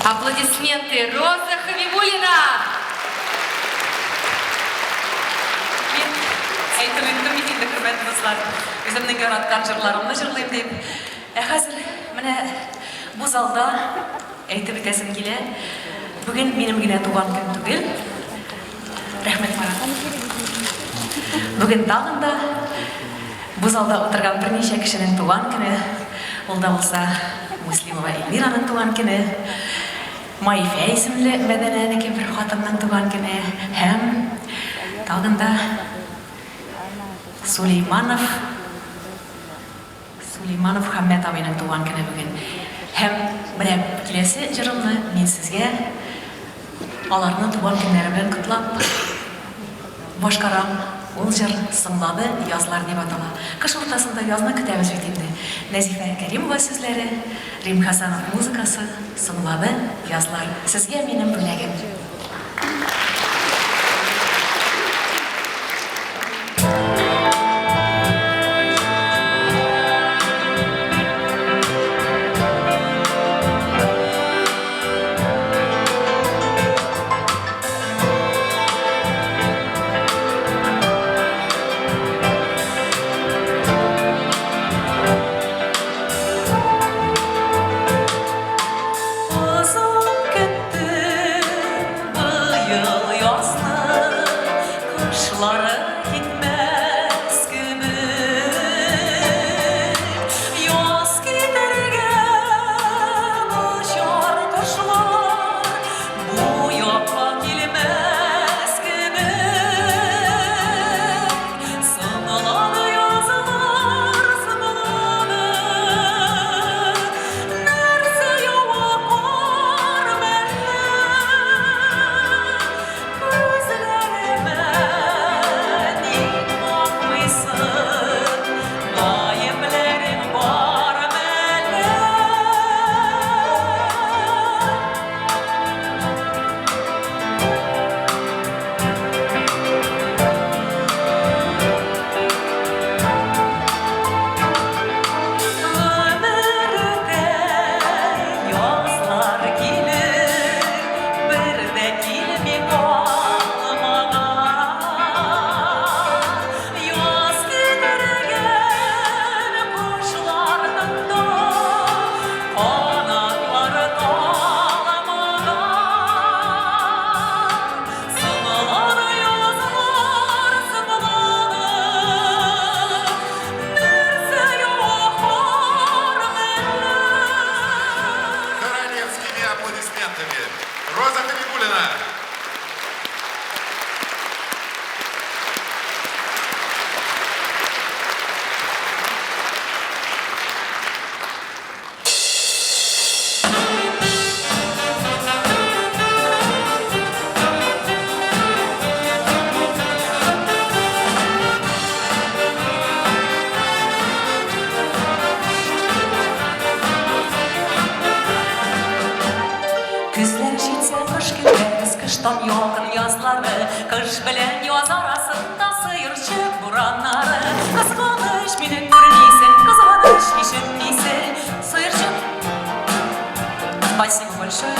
Аплодисменты! Роза Хабибуллина! Мин әйтеп үттем бит инде, хөрмәтле дуслар, үземнең яраткан җырларымны җырлыйм дип. Ә хәзер менә бу залда әйтеп үтәсем килә, бүген минем генә туган көн түгел. Рәхмәт, Марат. Бүген тагын да бу залда утырган берничә кешенең туган көне, ул да булса Муслимова Эльмираның туган көне, Маифә исемле Мәдәнәнеке бер хатынның туган көне һәм тагын да Сулейманов Сулейманов Хаммәт абыйның туган көне бүген. Һәм менә киләсе җырымны мин сезгә аларны туган көннәре белән котлап башкарам. Ул җыр Соңлады язлар дип атала. Кыш уртасында язны көтәбез бит инде. Нәзифә Кәримова сүзләре, Рим Хәсәнов музыкасы, Соңлады язлар. Сезгә минем бүләгем. Озак көттем быел язны, Кышлары китмәс кебек. Яз китергән очар кошлар Бу якка килмәс кебек. Соңлады язлар, соңлады, Нәрсә ява кар мәллә? Күзләремә ник бакмыйсың, Гаепләрең бар мәллә? Гомер үтә, язлар килер, бер дә килми калмаган. Яз китергән кошларның да канатлары талмаган. Соңлады язлар, соңлады, нәрсә ява кар мәллә? Королевскими аплодисментами. Роза Хабибуллина. Көзләр җитсә, кыш көтәбез, кыштан якын язлары, Кыш белән яз арасында сыерчык бураннары. Кызганыч, мине күрмисең, кызганыч, ишетмисең, Сыерчык. Спасибо большое.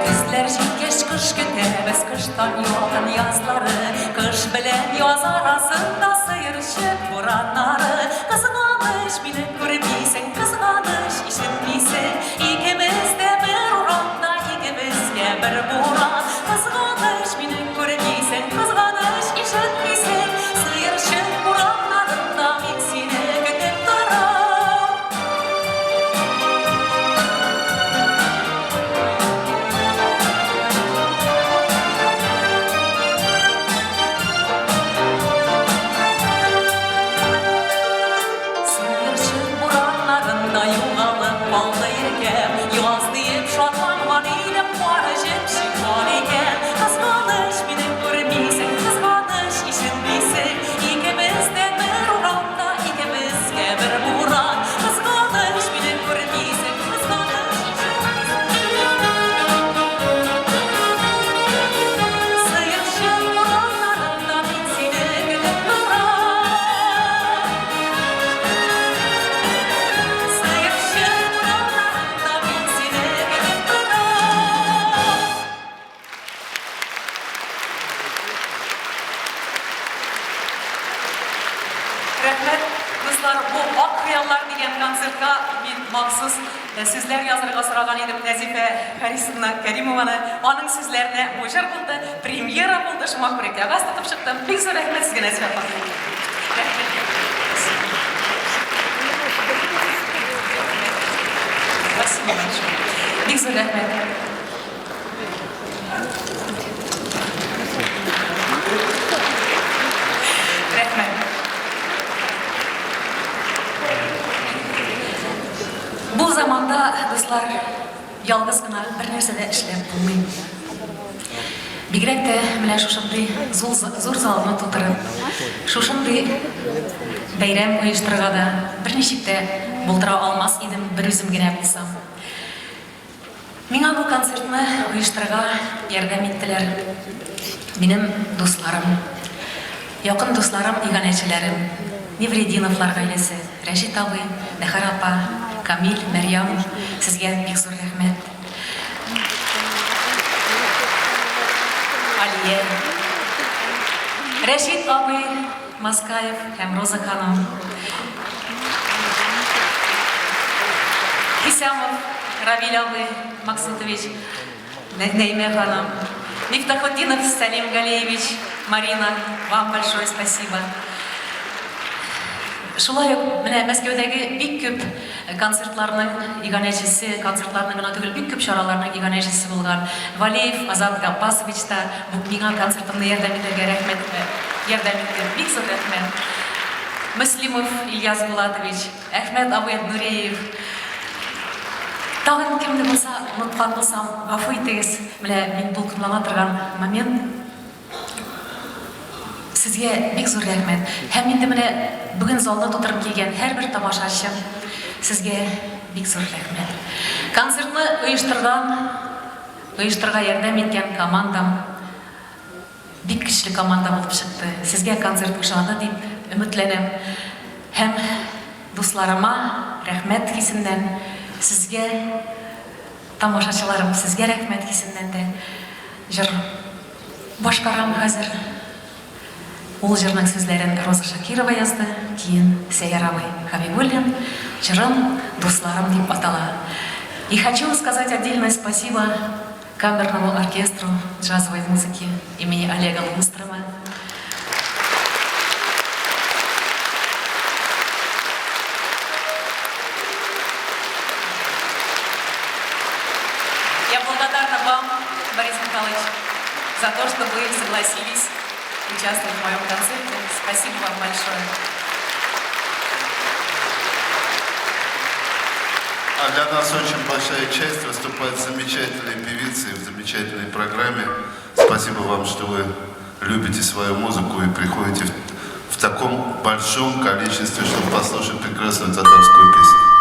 Көзләр җиткәч, кыш көтәбез, кыштан якын язлары, Кыш белән яз арасында сыерчык бураннары. Кызганыч, мине күрмисең, кызганыч, ишетмисең, Икебез дә бер урамда, икебезгә бер буран. Кызганыч, мине күрмисең, кызганыч, ишетмисең, Сыерчык бураннарында мин сине көтеп торам. Сыерчык бураннарында. рәхмәт, дуслар. Бу Ак хыяллар дигән концертка мин махсус сүзләр язырга сораган идем Нәзифә Харисовна Кәримованы. Аның сүзләренә бу җыр булды, премьера булды, шуңа күрә кәгазь тотып чыктым. Бик зур рәхмәт сезгә, Нәзифә апа. Рәхмәт. Спасибо большое. Бик зур рәхмәт. Рәхмәт. Бу заманда, дуслар, ялгыз гына бер нәрсә дә эшләп булмый. Бигрәк тә менә шушындый зур залны тутырып, шушындый бәйрәм оештырырга да берничек тә булдыра алмас идем берүзем генә булсам. Миңа бу концертны оештырырга ярдәм иттеләр минем дусларым, якын дусларым, иганәчеләрем, Невретдиновлар гаиләсе, Рәшит абый, Нәхәр апа, Камил, Мәрьям, сезгә бик зур рәхмәт. Алия, Рәшит абый Маскаев һәм Роза ханым. Хисамов Равил абый Максутович, Нәймә ханым. Мифтахутдинов Сәлим Галиевич, Марина, вам большое спасибо. Шулай ук менә Мәскәүдәге бик күп концертларның иганәчесе, концертларның гына түгел, бик күп чараларның иганәчесе булган Валеев Азат Габбасович та бу миңа концертымны ярдәм итәргә рәхмәт, ярдәм итте. Бик зур рәхмәт. Мөслимов Ильяс Булатович, Әхмәт абый Нуриев. Тагын кемне булса оныткан булсам, гафу итегез. Менә мин дулкынлана торган момент. Сезгә бик зур рәхмәт. Һәм инде менә бүген залны тутырып килгән һәрбер тамашачым, сезгә бик зур рәхмәт. Концертны оештырган, оештырырга ярдәм иткән командам бик көчле команда булып чыкты. Сезгә концерт ошады дип өметләнәм. Һәм дусларыма рәхмәт хисеннән, сезгә, тамашачыларым, сезгә рәхмәт хисеннән дә җыр Башкарам хәзер. Ул җырның сүзләрен Роза Шакирова язды, киен Сәяр абый Хәбибуллин. Җырым Дусларым дип атала. И хочу сказать отдельное спасибо камерному оркестру джазовой музыки имени Олега Лунстрома. Я благодарна вам, Борис Михайлович, за то, что вы согласились участвовать в моем концерте. Спасибо вам большое. А для нас очень большая честь выступать с замечательной певицей в замечательной программе. Спасибо вам, что вы любите свою музыку и приходите в таком большом количестве, чтобы послушать прекрасную татарскую песню.